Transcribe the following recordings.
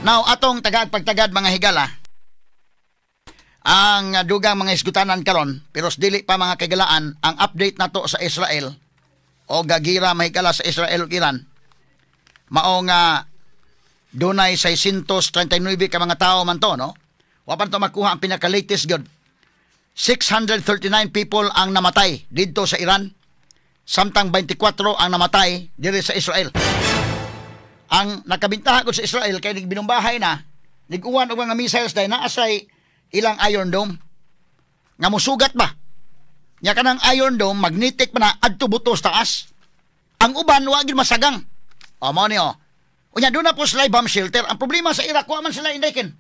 Now, atong tagad pagtagad, mga higala, ang dugang mga isgutanan karon, pero dili pa, mga kaigalaan, ang update nato sa Israel o gagira, mahigala, sa Israel ug Iran. Mao nga dunay 639 ka mga tao man to, no? Wa pa to makuha ang pinaka-latest gyud. 639 people ang namatay didto sa Iran, samtang 24 ang namatay diri sa Israel. Ang nakabintaha gud sa Israel kay binombahay na, niguwan og mga missiles dahil naa say ilang Iron Dome nga musugat ba. Nya kanang Iron Dome magnetic pa na adto butos taas. Ang uban wa gid masagang. O mo ni o. Unya doon na po sila bomb shelter. Ang problema sa Iraq, wa man sila indeken.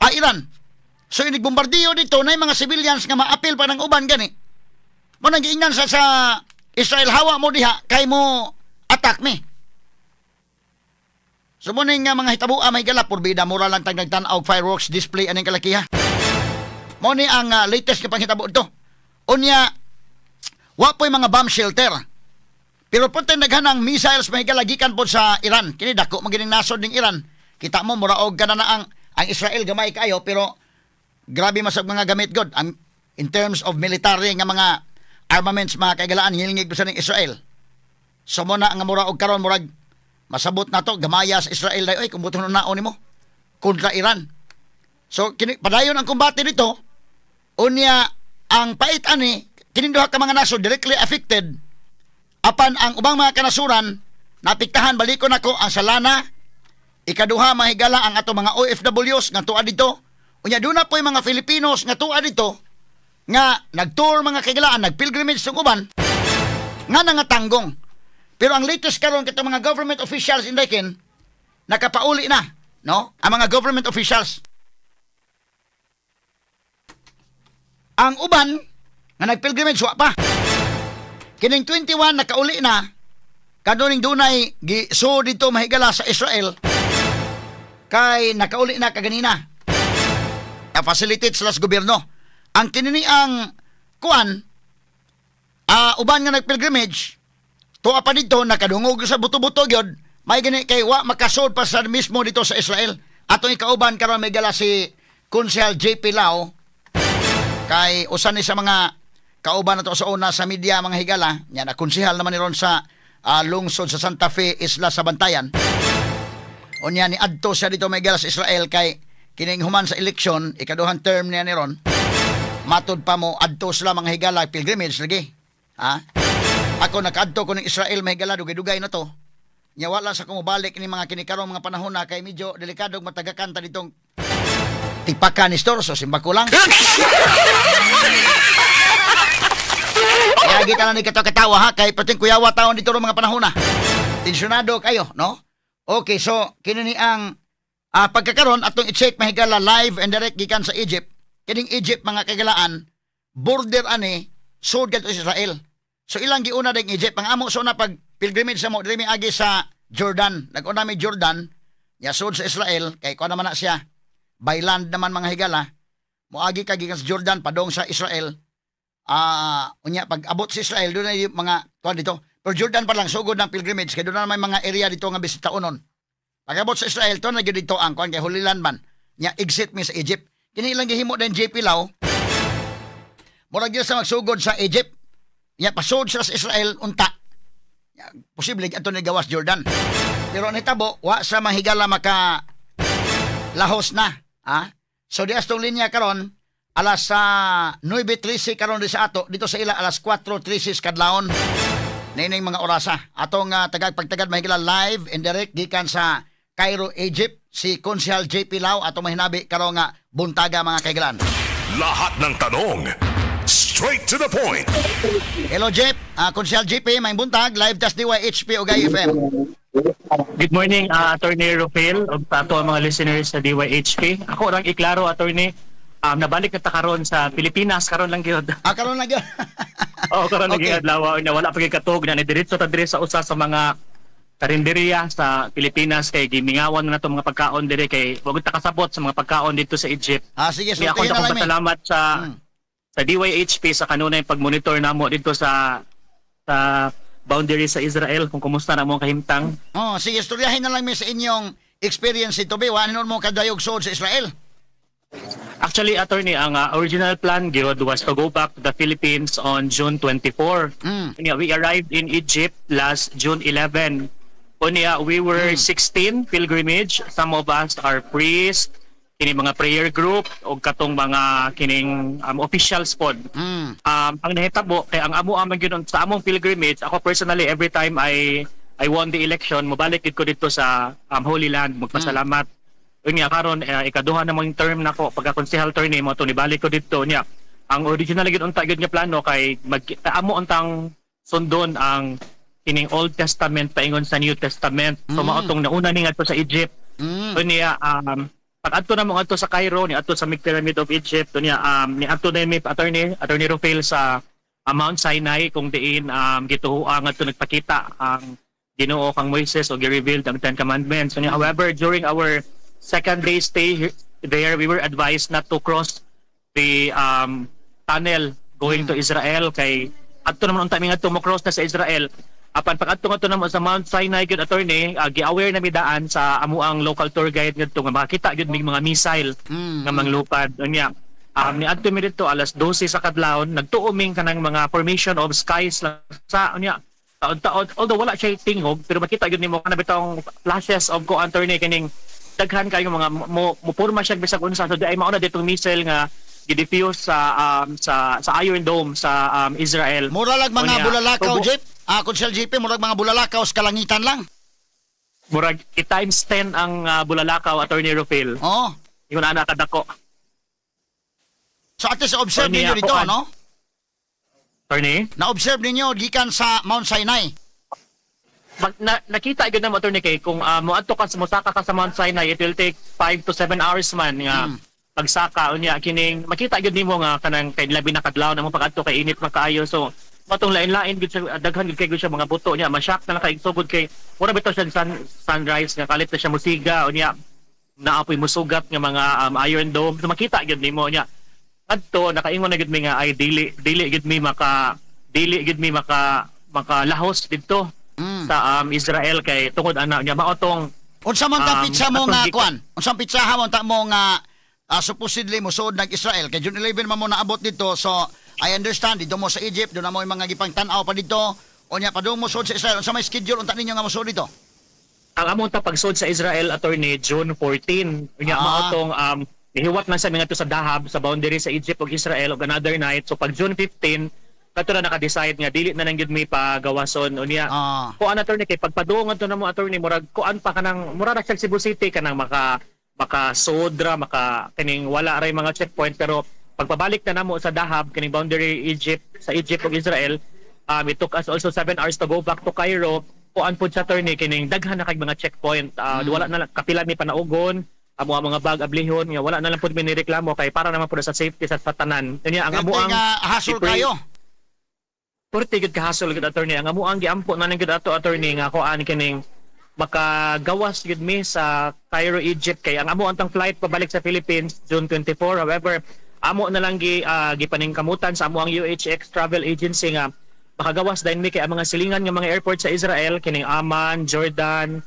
Ah, Iran. So inig bombardiyo dito na mga civilians nga maapil pa ng uban gani. Mo nang giingnan sa Israel, hawa mo diha kay mo attack mi. So mo ning nga mga hitabo, may gala, porbida mura lang tag nagtan-aw og fireworks display aning kalakiha. Mo ni ang latest nga panghitabo dito. Unya wa po'y mga bomb shelter. Pero punta daghan ang missiles, may gikan pod sa Iran. Kini dako magining nasod ning Iran. Kita mo mura og kana na ang Israel gamay kayo, pero grabe masag mga gamit god ang in terms of military nga mga armaments, mga kaigalaan, ngilngig sa ning Israel. So mo na nga mura og karon murag masabot na to gamaya sa Israel dai oy kung buton naon nimo kontra Iran. So kini padayon ang kumbate dito. Unya ang pait ani, kining duha ka mga nasod directly affected, apan ang ubang mga kanasuran napiktahan. Balikon nako ang Salana, ikaduha, mahigala, ang ato mga OFWs nga tuwa dito. Unya doon na po yung mga Filipinos nga tuwa dito nga nagtour, mga kaigalaan, nagpilgrimage sa uban nga nangatanggong. Pero ang latest karon, kato mga government officials in Dakin nakapauli na, no? Ang mga government officials. Ang uban nga nagpilgrimage wa pa. Kining 21 nakauli na kanuning dunay giso dito, mahigala, sa Israel kay nakauli na kaganina. Facilitate sila sa gobyerno. Ang kinini ang kuan uban nga nagpilgrimage tuwa pa dito, nakadungog sa buto-buto gyud, may gani kay wa makasod pa sa mismo dito sa Israel. Atong ikauban karon, may gala, si Konsehal JP Lao kay usa ni sa mga kauban nato sa una sa media, mga higala. Nya na konsehal naman ni ron sa lungsod sa Santa Fe, isla sa Bantayan. Unya ni adto siya dito, may gala, sa Israel kay kining human sa eleksyon, ikaduhang term niya ni ron. Matod pa mo adto sila, mga higala, pilgrimage lagi. Ha? Ako nakaadto ko ng Israel, may higala, dugay-dugay na to. Nya wala sa kumubalik ni mga kinikarong mga panahon na kay medyo delikado matagakan ta ditong tipakan ni store, so simba ko lang. Kaya kita na ni katawa ha, kay pating kuyawa taon dito mga panahon na. Tensyonado kayo, no? Okay, so kini ni ang pagkakaron atong i-check, mahigala, live and direct gikan sa Egypt. Kining Egypt, mga kagalaan, border ani sud kadto sa Israel. So ilang giuna ding Egypt ang amo. So na pag pilgrimage sa mo diri mi agi sa Jordan. Nag-una mi Jordan, nya sud sa Israel kay kuan naman na siya. By land naman, mga higala. Moagi ka gikan sa Jordan padong sa Israel. Unya pag abot sa Israel doon na yung mga kuan dito. Pero Jordan pa lang sugod ng pilgrimage kay doon na may mga area dito nga bisitaonon. Pag abot sa Israel to na gyud dito ang kuan kay Holy Land man. Nya exit mi sa Egypt. Kini ilang gihimo din JP Lau. Murag gyud sa magsugod sa Egypt. Nya pasod sila sa Israel unta. Nya, posible ato ni gawas Jordan. Pero ang hitabo, wa sa mahigala maka lahos na. Ha? So di astong linya karon alas sa 9:13 karon di sa ato, dito sa ila alas 4:13 kadlawon. Nining mga orasa. Atong tagag pagtagad, mahigala, live and direct gikan sa Cairo, Egypt, si Konsehal JP Lau atong mahinabi karon nga buntaga, mga kaigalan. Lahat ng tanong, straight to the point. Hello Jeff, Konsehal JP, may buntag, live tas DYHP ug IFM. Good morning, Attorney Rufil, ug sa ato ang mga listeners sa DYHP. Ako lang iklaro, Attorney, nabalik na ta karon sa Pilipinas, karon lang gyud. Ah, karon lang gyud. Oo, karon lang gyud adlaw na wala pa gyud katug na diretso ta diri sa usa sa mga karinderya sa Pilipinas kay gimingawan na nato mga pagkaon diri kay wag ta kasabot sa mga pagkaon dito sa Egypt. Ah, sige, Kaya ako sultihin na lang mi. Pasalamat sa sa DYHP sa kanunay pag-monitor namo dito sa boundary sa Israel kung kumusta na mo kahimtang. Oh, sige, istoryahin na lang mi sa inyong experience ito be? Wa mo kadayog suod sa Israel? Actually, attorney, ang original plan gyud was to go back to the Philippines on June 24. Unya, we arrived in Egypt last June 11. Unya, we were 16 pilgrimage. Some of us are priests, kini mga prayer group o katong mga kining officials pod. Ang nahitabo kay ang amo amang gyud sa among pilgrimage, ako personally, every time I won the election, mobalik gid ko dito sa Holy Land magpasalamat. Unya karon ikaduha na mong term nako pagka konsehal, attorney, mo to nibalik ko dito. Nya ang original gyud unta gyud nga plano kay mag amo untang sundon ang kining Old Testament paingon sa New Testament. So mao tong nauna ni ngadto sa Egypt. Unya pag adto na mo adto sa Cairo, ni adto sa Big Pyramid of Egypt, unya ni adto na mi, attorney Rufil, sa Mount Sinai kung diin gituhuan ngadto nagpakita ang Ginoo kang Moises o gi-revealed ang Ten Commandments. Unya, however, during our second day stay there, we were advised not to cross the tunnel going to Israel kay adto naman unta mi ngadto mo cross na sa Israel. Apan pag adto ngadto namo sa Mount Sinai gyud, attorney, gi-aware na mi daan sa amuang local tour guide ngadto nga makita gyud mig mga missile nga manglupad. Unya niadto mi didto alas 12 sa kadlawon, nagtuo ming kanang mga formation of skies lang sa unya taod-taod, although wala siya tingog, pero makita gyud nimo kana bitong flashes of ko, attorney, kining daghan kayo mga mo mupurma siya bisag unsa. So di ay mao na ditong missile nga gi-defuse sa Iron Dome sa Israel. Mura lang mga Unya, bulalakaw, tubo- Jeep. Ah, Konsehal JP, murag mga bulalakaw sa kalangitan lang. Murag i-times 10 ang bulalakaw, Attorney Rufil. Oh. Ingon ana kadako. So at least observe Unya, ninyo dito, kuan. No? Attorney? Na-observe ninyo gikan sa Mount Sinai. Nakita gyud namo, attorney, kay kung moadto ka, mosaka ka sa Mount Sinai, it will take 5 to 7 hours man nga pagsaka. Unya kining makita gyud nimo nga kanang kay labi na kadlaw na mo pag-adto kay init man kaayo, so matong lain-lain gyud siya, daghan gyud kay gyud siya mga buto. Niya ma-shock na lang kay sugod kay mura bitaw siya sunrise nga kalit na siya musiga. Unya naapoy musugat nga mga Iron Dome, so makita gyud nimo. Unya adto nakaingon na gyud mi nga ay dili gyud mi makalahos didto sa Israel kay tungod ana niya mao tong Unsa man ta pitsa mo atong nga kuan? Unsang pitsa mo ta mo nga supposedly mosuod nag Israel kay June 11 man mo naabot dito? So I understand, dito mo sa Egypt, doon na mo yung mga gipangtan-aw pa dito. Unya padung mo suod sa Israel, unsa may schedule unta ninyo nga mosuod dito? Ang among ta pagsud sa Israel, attorney, June 14. Unya mao tong nihiwat man sa mga sa Dahab, sa boundary sa Egypt ug Israel, ug another night. So pag June 15 kato na naka-decide nga dili na lang gyud mi pagawason. Unya kuan, attorney, kay pagpadung adto namo, attorney, murag kuan pa, kanang mura ra siya Cebu City, kanang maka sodra maka kining wala ray mga checkpoint. Pero pagpabalik na namo sa Dahab, kining boundary Egypt sa Egypt ug Israel, it took us also 7 hours to go back to Cairo. Kuan pud sa, attorney, kining daghan na kay mga checkpoint. Wala na lang kapila mi panaugon amo ang mga bag ablihon nga wala na lang pud mi nireklamo kay para naman pud sa safety sa tanan. Unya ang amo Pwede ang nga hasol i-pray- kayo. Purti gud kahasol gud, attorney. Ang amo ang giampo na lang gud ato, attorney, nga kuan kining makagawas gud mi sa Cairo, Egypt, kay ang amo antang flight pabalik sa Philippines June 24. However, amo na lang gipaningkamutan sa amo ang UHX Travel Agency nga makagawas dayon mi kay ang mga silingan nga mga airport sa Israel, kining Amman, Jordan,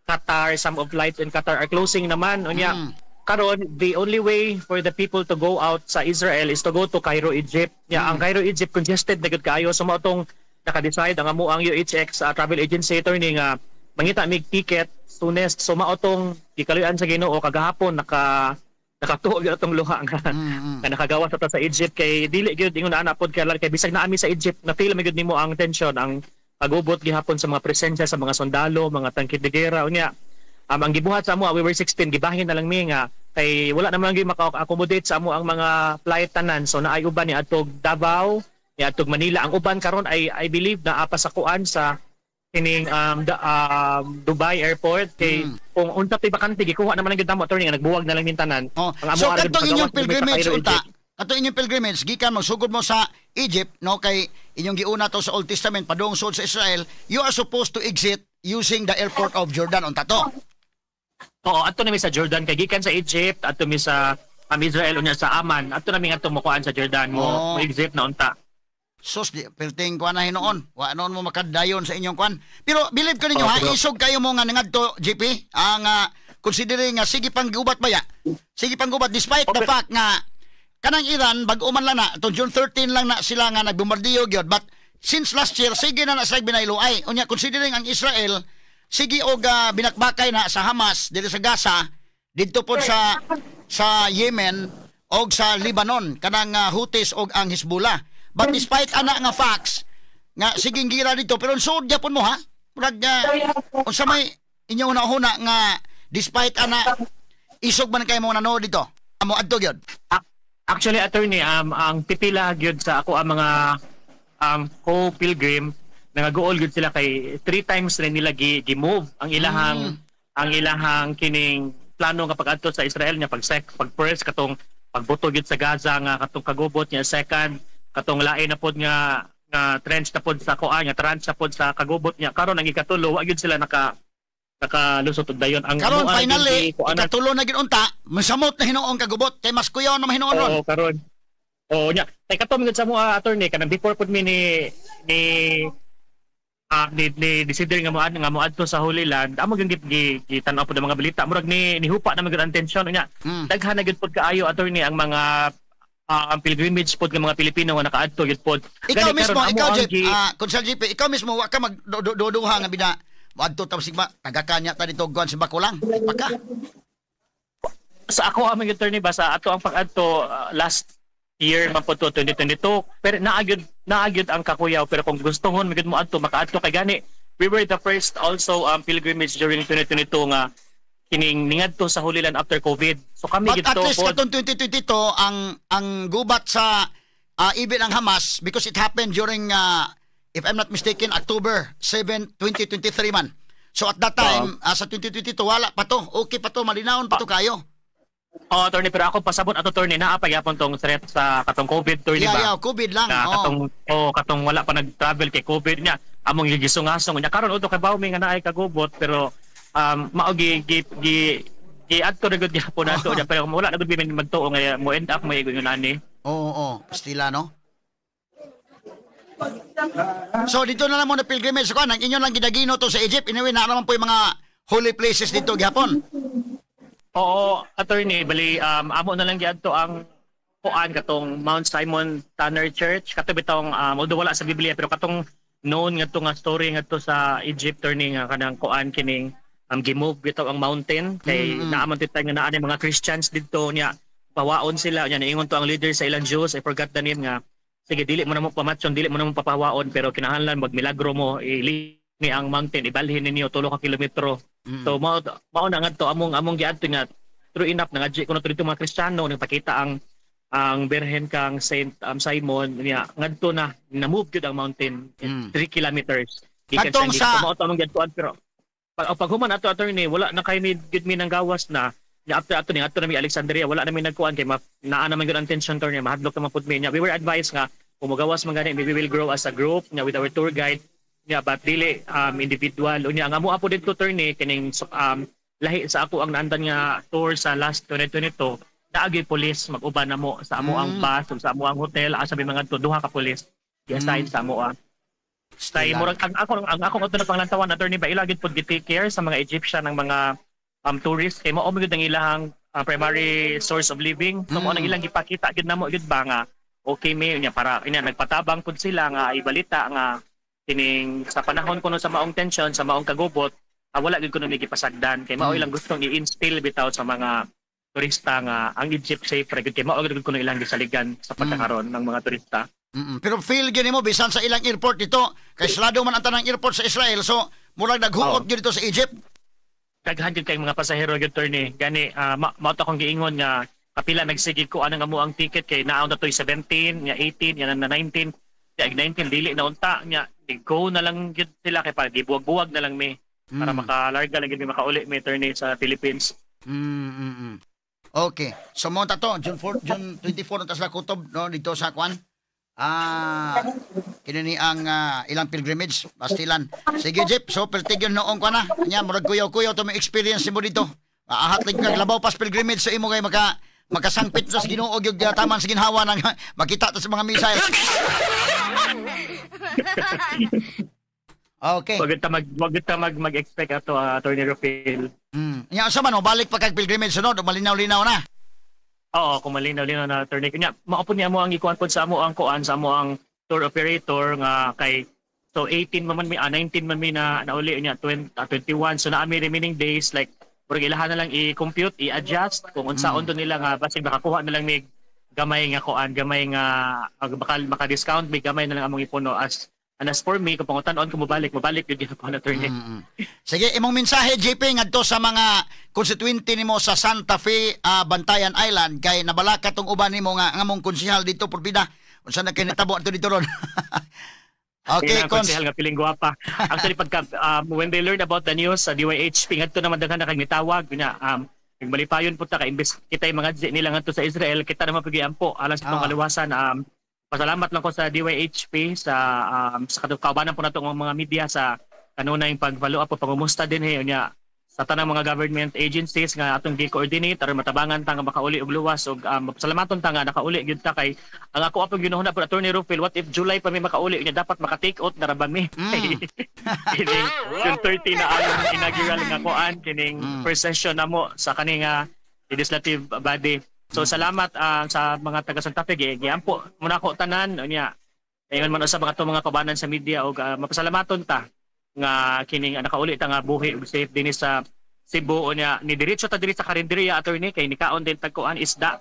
Qatar, some of flights in Qatar are closing naman. Unya karon the only way for the people to go out sa Israel is to go to Cairo, Egypt. Ya, ang Cairo, Egypt congested na gud kaayo. So mao tong naka-decide ang amo ang UHX travel agency, attorney, nga mangita mig ticket soonest. So mao tong gikaluyan sa Ginoo kagahapon nakatuo gyud atong luha nga nga nakagawas ta sa Egypt kay dili gyud ingon ana pod kay bisag naami sa Egypt, na feel man gyud nimo ang tension, ang pagubot gihapon sa mga presensya sa mga sundalo, mga tangke de gera. Unya ang gibuhat sa amo, we were 16, gibahin na lang mi nga kay wala naman gyud maka-accommodate sa amo ang mga flight tanan. So naay uban ni adtog Davao, ni adtog Manila. Ang uban karon ay I believe naa pa sa kuan sa kining Dubai Airport kay kung unsa tay bakante gikuha naman ang gyud namo, attorney, nga nagbuwag na lang min tanan. Oh. Ang amo So ara gyud kadtong inyong makagawas gyud mi sa pilgrimage Cairo, unta, Egypt. Katong inyong pilgrimage gikan magsugod mo sa Egypt, no, kay inyong giuna to sa Old Testament padung sud sa Israel, you are supposed to exit using the airport of Jordan unta to. Oo, adto na mi sa Jordan kay gikan sa Egypt, adto mi sa Israel, unya sa Amman. Adto na mi adto mo kuan sa Jordan mo, mo exit na unta. Sus, di, perting kuan na hinuon. Wa noon mo makadayon sa inyong kuan. Pero believe ko ninyo Oh, ha, pero- isog kayo mo nga nangadto, JP, ang Considering nga sige pang gubat baya. Sige pang gubat despite the fact nga kanang Iran bag-o man lang na to, June 13 lang na sila nga nagbombardiyo gyud, but since last year sige na na sila binayloay. Unya considering ang Israel sige og binakbakay na sa Hamas diri sa Gaza, didto pod sa Yemen og sa Lebanon kanang Houthis og ang Hezbollah. But despite ana nga facts nga siging gira dito, pero sud gyapon mo ha, murag unsa may inyong huna nga despite ana isog man kay mo nanood dito amo adto gyud? Actually, attorney, ang pipila gyud sa ako ang mga co-pilgrim, nangaguol gyud sila kay three times na nila gi-move ang ilahang kining plano nga pag-adto sa Israel nga pag first katong pagbuto gyud sa Gaza nga katong kagubot niya, second katong lain na pod nga nga trench na pod sa kuan, nga trench na pod sa kagubot niya. Karon ang ikatulo, wa gyud sila nakalusot og dayon ang Karon amoa gyud finally kuan. Ikatulo na gyud unta, masamot na hinuong kagubot kay mas kuyaw na mahinuon ron. Oo, karon. Oo, nya. Kay kato man gud sa mo, attorney, kanang before pud mi ni decider nga moadto sa Holy Land, amo gyud gi gi tan-aw pud ang mga balita. Murag ni hupa na man gyud ang tensyon nya. Daghan na gyud pud kaayo, attorney, ang mga ang pilgrimage pod nga mga Pilipino nga nakaadto gyud pod. Ikaw Gani mismo, karon, amo ikaw ang Jeff, Konsel JP, ikaw mismo wa ka magduduha nga bida moadto ta sigma tagakanya ta dito kuan sa Bakulang. Pa ka. Sa ako ang attorney ba, sa ato ang pag-adto last year man po to, 2022, pero naagyod ang kakuyaw, pero kung gustohon magyud mo adto, makaadto kay gani we were the first also pilgrimage during 2022 nga kining ningadto sa Holy Land after COVID, so kami But at gidto least pod. katong 2022 ang gubat sa even ang Hamas, because it happened during if I'm not mistaken, October 7, 2023 man. So at that time sa 2022 wala pa to. Okay pa to, malinawon pa to kayo. Oh, attorney, pero ako pasabot ato, attorney, naa pa gyapon tong threat sa katong COVID, attorney ba. Yeah, COVID lang. Na katong oh, katong wala pa nag-travel kay COVID niya, among gigisungasong niya karon uto kay bawo mi nga naay kagubot, pero mao gi gi gi gi adto ra gud gyapon nato niya, pero wala na gud mi magtuo nga mo end up may ingon ani. Oo, pastila, no? So dito na lang mo na pilgrimage ko, ang inyo lang gidagino to sa Egypt. Anyway, na naman po yung mga holy places dito gyapon. Oo, attorney, bali amo na lang giadto ang kuan katong Mount Simon Tanner Church, kato bitong although wala sa Biblia, pero katong known ngadto nga story ngadto sa Egypt, attorney, nga kanang kuan kining gimove bitaw ang mountain kay naa man nga naa ni mga Christians didto niya, pawaon sila niya, niingon to ang leader sa ilang Jews, I forgot the name, nga sige, dili mo na mo pamatyon, dili mo na mo papawaon, pero kinahanglan magmilagro mo, ili ni ang mountain ibalhin ninyo 3 ka kilometro. So mao mao na ngadto among giadto nga true enough nangadji kuno dito mga Kristiyano, nagpakita ang Birhen kang Saint Simon niya, ngadto na na move gyud ang mountain 3 kilometers. Gikan mao to among giadtuan, pero pag human ato, attorney, wala na kay mi gyud mi nang gawas na niya. After ato ni ato na mi Alexandria, wala na mi nagkuan kay naa naman gyud ang tension torne, mahadlok naman pud mi niya. We were advised nga kung mogawas man gani, we will grow as a group niya with our tour guide niya, but dili individual. Unya ang amo apo didto, attorney, kining lahi sa ako ang naandan nga tour sa last 2022, naagi police mag-uban na mo sa amo ang bus ug sa amo ang hotel asa mi mga to, duha ka police gi-assign sa amo ah. Kay murag ang ako ato na panglantawan, attorney ba, ila gyud pud gi-take care sa mga Egyptian ng mga tourists kay mao man gyud ang ilahang primary source of living. So mao nang ilang gipakita gyud namo gyud ba nga okay mi nya para ina nagpatabang pud sila nga ibalita nga kining sa panahon kuno sa maong tension, sa maong kagubot, wala gyud kuno mi gipasagdan kay mao ilang gustong i-instill bitaw sa mga turista nga ang Egypt safe ra gyud kay mao gyud kuno ilang gisaligan sa pagkakaron ng mga turista. Pero feel gyud nimo bisan sa ilang airport dito kay sarado man ang tanang airport sa Israel, so murag naghuot gyud dito sa Egypt. Daghan gyud kay mga pasahero gyud, attorney. Gani mao to akong giingon nga kapila nagsige ko anang amo ang ticket kay naon na toy 17 nya 18 nya na 19 nya 19, dili na unta nya go na lang gyud sila kay para gibuwag-buwag na lang mi para makalarga lang gyud mi, makauli mi, attorney, sa Philippines. Okay. So mo ta to June 4, June 24 na ta sila kutob no dito sa kwan. Kini ni ang ilang pilgrimage Pastilan. Sige Jeep, so pertigyon noong kwa na. Nya murag kuyaw-kuyaw to may experience mo dito. Ahat lang kag labaw pas pilgrimage sa imo kay makasangpit sa Ginoo gyud taman sa ginhawa nang makita ta sa mga missile. Okay. Wag ta mag-expect ato, Attorney Rufil. Nya sa man balik pa kag pilgrimage sunod, malinaw-linaw na. Oo, kung malinaw-linaw na, Attorney. Kunya, mao po niya mo ang ikuan pod sa amo ang kuan sa amo ang tour operator nga kay so 18 man man mi, 19 man mi na nauli niya 20, 21, so naa mi remaining days, like murag ilahan na lang i-compute, i-adjust kung unsaon to nila nga basig makakuha na lang mig gamay nga kuan, gamay nga baka maka-discount mig gamay na lang among ipuno. As and as for me, kung pangutan-on ko mobalik, mobalik gyud gihapon, Attorney. Sige, imong mensahe, JP, ngadto sa mga constituente nimo sa Santa Fe, Bantayan Island, kay nabalaka tong uban nimo nga ngamong konsehal dito porbida. Unsa na kay nitabo adto dito ron? Okay, cons. Konsehal nga piling gwapa. Actually pagka when they learned about the news sa DYHP ngadto naman daghan na kag nitawag nya, nagmalipayon pud ta kay imbes kita yung mga nila ngadto sa Israel, kita naman pud giampo alang sa itong kaluwasan. Pasalamat lang ko sa DYHP sa sa kaubanan po nato ang mga media sa kanunay pag-follow up o pangumusta din eh nya sa tanang mga government agencies nga atong gi-coordinate aron matabangan ta nga makauli og luwas og pasalamaton ta nga nakauli gyud ta kay ang ako apong ginuhuna po, Attorney Rufil, what if July pa mi makauli nya, dapat maka-take out na ra ba mi? Kining June 30 na ang inaugural nga kuan kining first session namo sa kaning legislative body. So salamat sa mga taga Santa Fe, giampo muna ko tanan unya ingon man usab ang atong mga kabanan sa media og mapasalamaton ta nga kining nakauli ta nga buhi ug safe dinhi sa Cebu unya ni diretso ta diri sa karinderya, Attorney, kay nikaon din tagkuan isda.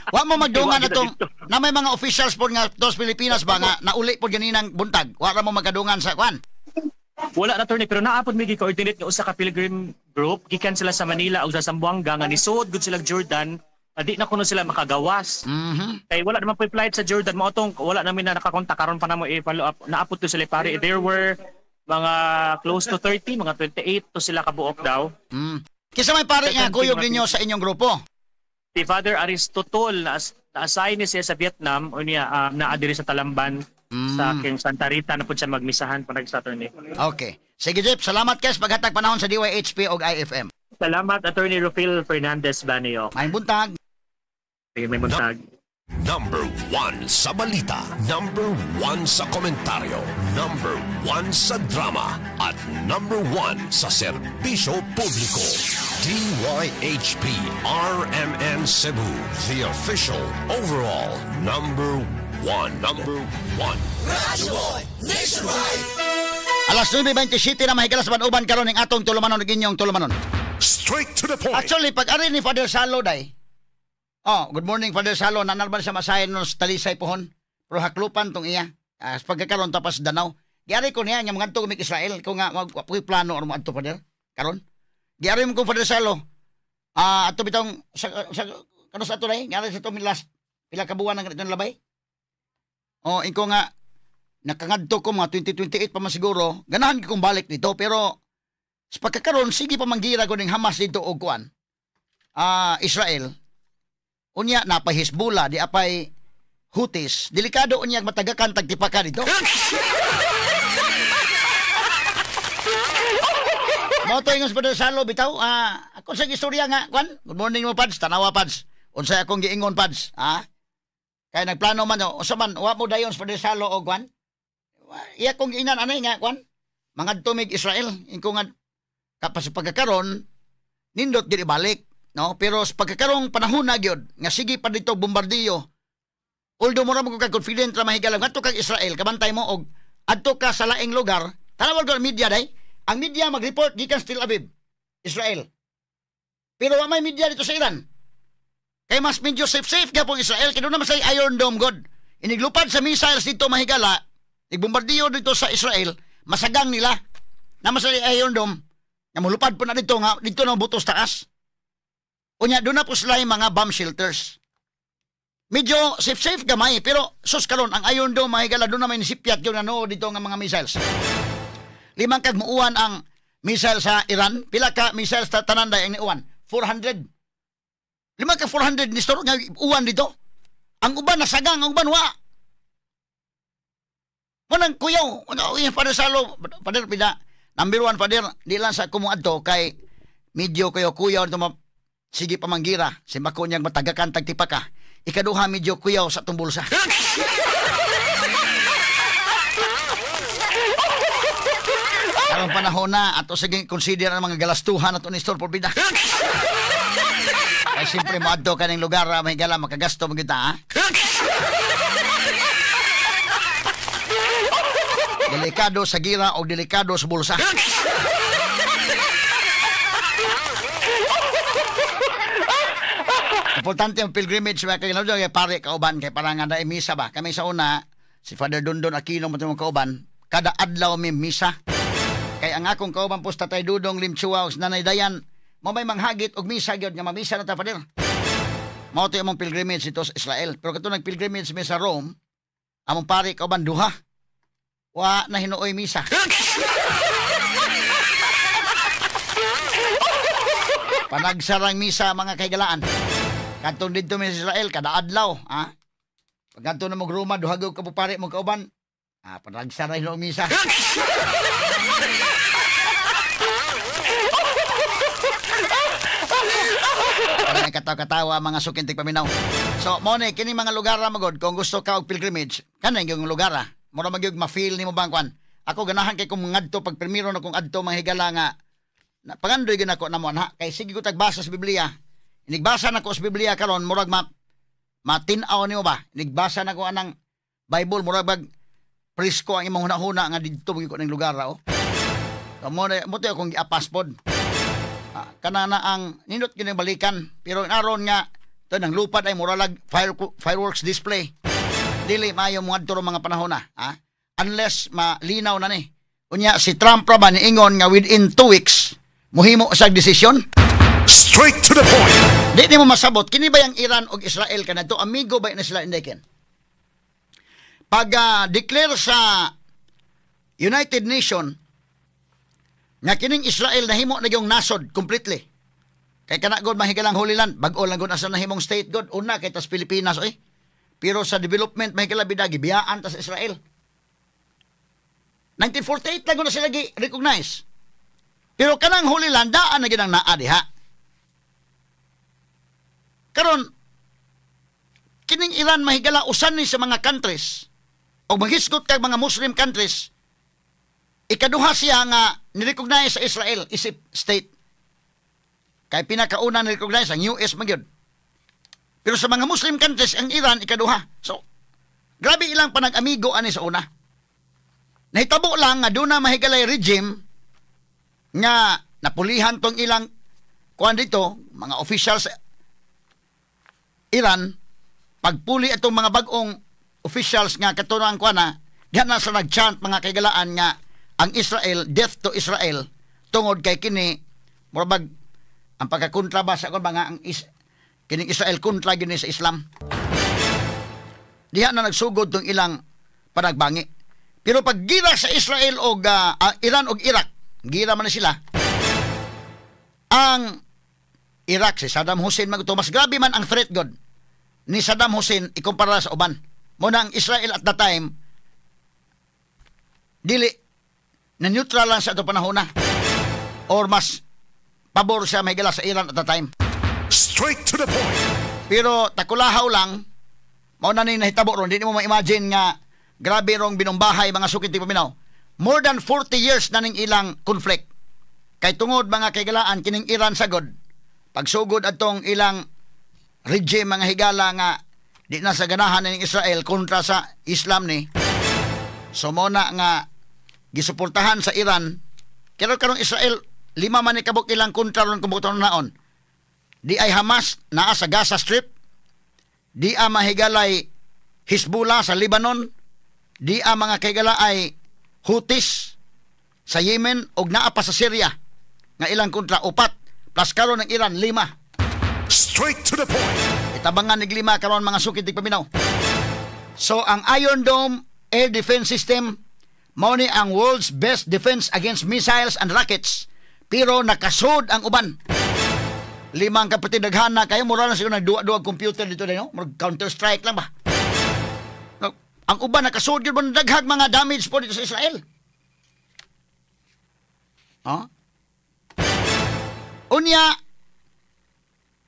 Wa mo magdungan atong na may mga officials pod nga dos Pilipinas ba nga nauli pod ganinang buntag. Wa ra mo magkadungan sa kuan. Wala na, Attorney, pero naapod mi gi-coordinate nga usa ka pilgrim group gikan sila sa Manila ug sa Zamboanga nga nisod gud sila Jordan. Di na kuno sila makagawas. Kay wala naman po flight sa Jordan mo atong wala namin na nakakontak karon pa namo i-follow up. Naapod to sila pare. There were mga close to 30, mga 28 to sila kabuok daw. Kinsa may pare nga kuyog ninyo sa inyong grupo? Si Father Aristotol na na-assign ni siya sa Vietnam unya naa diri sa Talamban sa King Santa Rita na pud siya magmisahan panag Saturday. Okay. Sige Jeff, salamat kay sa paghatag panahon sa DYHP og IFM. Salamat, Attorney Rufil Fernandez Banio. May buntag. Sige, may buntag. Number 1 sa balita, number 1 sa komentaryo, number 1 sa drama, at number 1 sa serbisyo publiko. DYHP RMN Cebu, the official overall number 1. Number 1. Radyo Nationwide. Alas 9:27 na mahigala sa uban karon ning atong tulumanon ug inyong tulumanon. Straight to the point. Actually, pag ari ni Father Salo day. Oh, good morning Father Salo, nanalban sa masahin no sa Talisay pohon. Pero haklupan tong iya. Pagkakaroon tapas Danau. Giari ko niya nga mangadto kami Israel ko nga magpuy plano or moadto Father karon. Giari mo ko Father Salo. Ato bitong sa kano sa ato day, ngari sa to last pila ka buwan ang ganitong labay. Oh, inko nga nakangadto ko mga 2028 pa man siguro. Ganahan ko kong balik dito pero sa pagkakaroon sige pa manggira ko ning Hamas dito og kuan. Israel. Unya napay Hezbollah, di apay Houthis. Delikado unya matagakan tagtipaka dito. Mao to ingon sa Father Salo bitaw. Ako sa istorya nga kuan. Good morning mo Pads, tanawa Pads. Unsay akong giingon Pads, ha? Kay nagplano man unsa man wa mo dayon sa Father Salo og kuan. Iya kong giingnan anay nga kuan. Mangadto mig Israel ingko nga kapas pagkakaron nindot gid ibalik. No, pero sa pagkakarong panahon na gyud nga sige pa dito bombardiyo. Although mura mo ka confident ra mahigalam ngadto kag Israel kabantay mo og adto ka sa laing lugar, tanawag ang media day. Ang media mag-report gikan sa Tel Aviv, Israel. Pero wa may media dito sa Iran. Kay mas medyo safe gyapon Israel kay doon naman sa Iron Dome god. Iniglupad sa missiles dito mahigala, igbombardiyo dito sa Israel, masagang nila. Naman sa Iron Dome, nga mulupad po na dito nga dito na butos taas. Unya, doon na po sila yung mga bomb shelters. Medyo safe-safe gamay, pero sus karon ang Iron Dome, mahigala, doon na may nisipyat yun ano, dito nga mga missiles. Limang kag muuan ang missile sa Iran. Pila ka missiles sa tanan day ang niuan? 400. Lima ka 400 ni store nga uwan dito. Ang uban nasagang, ang uban wa. Manang kuyaw, ano, Father Salo, Father pida, number 1 Father, di lang sa kumuadto kay medyo kayo kuyaw ito sige pamanggira, si mako niyang matagakan tagtipaka. Ikaduha medyo kuyaw sa itong bulsa. Karong panahon na ato sige consider ang mga galastuhan ato ni Store Porbida. Kay siyempre moadto ka ning lugar, mahigala makagasto man gyud ta, ha? Delikado sa gira o delikado sa bulsa. Importante ang pilgrimage mga kailangan kay pare kauban kay para nga naay misa ba. Kami sa una si Father Dondon Aquino mo kauban, kada adlaw mi misa. Kay ang akong kauban po sa Tatay Dudong Limchua o Nanay Dayan, mo may manghagit og misa gyud nga mamisa na ta, Father. Mao to among pilgrimage dito sa Israel. Pero kato nag-pilgrimage mi sa Rome, among pare kauban duha. Wa na hinuoy misa. Panagsarang misa mga kahigalaan. Kadtong didto mi sa Israel kada adlaw, ha? Pagkadto na mog Roma, duha gyud ka pare mo kauban. Ah, panagsara hinuoy misa. Ang katawa-katawa mga sukintik paminaw. So, mo ni kini mga lugar ra magod kung gusto ka og pilgrimage, kanang yung lugar ra. Mura magyud ma-feel nimo bang kwan. Ako ganahan kay kung ngadto pag primero na kung adto mga higala nga na, pangandoy gyud nako namo ha kay sige ko tagbasa sa Biblia. Inigbasa nako sa Biblia karon murag matin-aw nimo ba? Inigbasa nako anang Bible murag bag presko ang imong hunahuna nga didto gyud ko ning lugar ra oh. So, mo na mo to akong giapas pod. Kana na ang nindot gyud balikan pero aron nga to nang lupad ay muralag fireworks display. Dili maayo mo adto mga panahon na, ha? Unless malinaw na ni. Unya si Trump ra ba niingon nga within 2 weeks mohimo sa desisyon? Straight to the point. Di nimo masabot kini ba yang Iran og Israel kanadto amigo ba na sila indeken? Pag declare sa United Nation nga kining Israel nahimo na yung nasod completely. Kay kana god mahigalang Holy Land, bag-o lang god asa nahimong state god una kay tas Pilipinas oy. Pero sa development mahigala bida gibiyaan ta sa Israel. 1948 lang na sila gi-recognize. Pero kanang Holy Land daan na gyud ang naa diha. Karon kining Iran mahigala usan ni sa mga countries o maghisgot kag mga Muslim countries, ikaduha siya nga ni-recognize sa Israel isip state. Kay pinakauna ni-recognize ang US man gyud. Pero sa mga Muslim countries ang Iran ikaduha. So grabe ilang panag-amigo ani sa una. Nahitabo lang nga doon na mahigalay regime nga napulihan tong ilang kuan dito, mga officials Iran, pagpuli itong mga bag-ong officials nga katunang kuan na, diyan na sa nag-chant mga kaigalaan nga ang Israel, death to Israel, tungod kay kini, murabag, ang pagkakontra ba sa kuan ba nga ang kining Israel kontra gini sa Islam. Diha na nagsugod tong ilang panagbangi. Pero pag gira sa Israel og Iran og Iraq, gira man na sila. Ang Iraq si Saddam Hussein magto mas grabe man ang threat god ni Saddam Hussein ikumpara sa uban. Mo na ang Israel at that time dili na neutral lang sa ato panahon na or mas pabor siya mahigala sa Iran at that time. Straight to the point. Pero takulahaw lang mao na ni nahitabo ron, di mo ma-imagine nga grabe rong binumbahay mga sukit di paminaw. More than 40 years na ning ilang conflict. Kay tungod mga kaigalaan kining Iran sagod pagsugod atong ilang regime mga higala nga di na sa ganahan ning Israel kontra sa Islam ni. So mo na nga gisuportahan sa Iran. Pero karong Israel lima man ni kabuk ilang kontra ron kung buton naon. Di ay Hamas naa sa Gaza Strip, di a mahigalay Hezbollah sa Lebanon, di a mga kaigala ay Houthis sa Yemen og naa pa sa Syria nga ilang kontra upat plus karon ng Iran 5. Straight to the point. Itabangan nig 5 karon mga sukit di paminaw. So ang Iron Dome Air Defense System mao ni ang world's best defense against missiles and rockets, pero nakasud ang uban. Limang kapatid daghana kayo mura na siguro nagduwa-duwa computer dito na no, Counter Strike lang ba. Ang uban nakasud gyud man daghag mga damage po dito sa Israel. Huh? Unya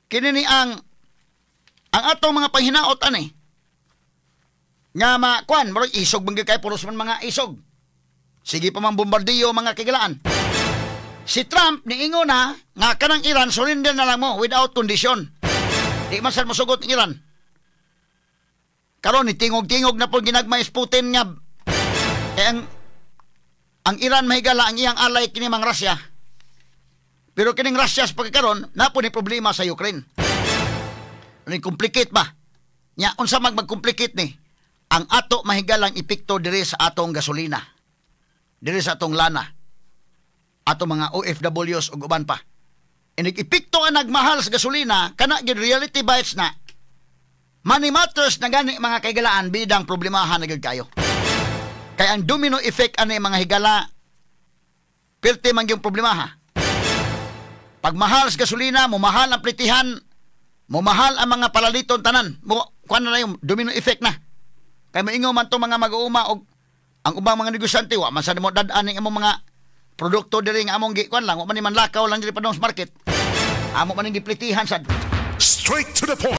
kini ni ang atong mga panghinaot ani nga makuan murag isog man gyud kay puros man mga isog. Sige pa mang bombardiyo, mga kahigalaan. Si Trump niingon na nga kanang Iran, surrender na lang mo without condition. Di man sad mosugot ang Iran. Karon ni tingog-tingog na po ginagmay si Putin nga eh, ang Iran, mahigala, ang iyang alay kini mang Russia. Pero kining Russia sa pagkakaron na po ni problema sa Ukraine. Ano complicate ba? Nya unsa mag mag-complicate ni? Ang ato, mahigalang, epekto diri sa atong gasolina. Diri sa atong lana. Ato mga OFWs ug uban pa. Inig epekto ang nagmahal sa gasolina, kana gyud reality bites na. Money matters na gani, mga kahigalaan, bidang problemahan na gyud kayo. Kay ang domino effect ani, mga higala, pirti man yung problema ha. Pag mahal sa gasolina, mumahal ang plitihan, mumahal ang mga palaliton tanan. Mo kuan na yung domino effect na. Kay moingon man to mga mag-uuma og ang ubang mga negosyante, wa man sa mo dad-an ning among mga produkto diri nga among gi kuan lang, wa man ni manlakaw lang diri padung sa market. Amo man ning giplitihan sad. Straight to the point.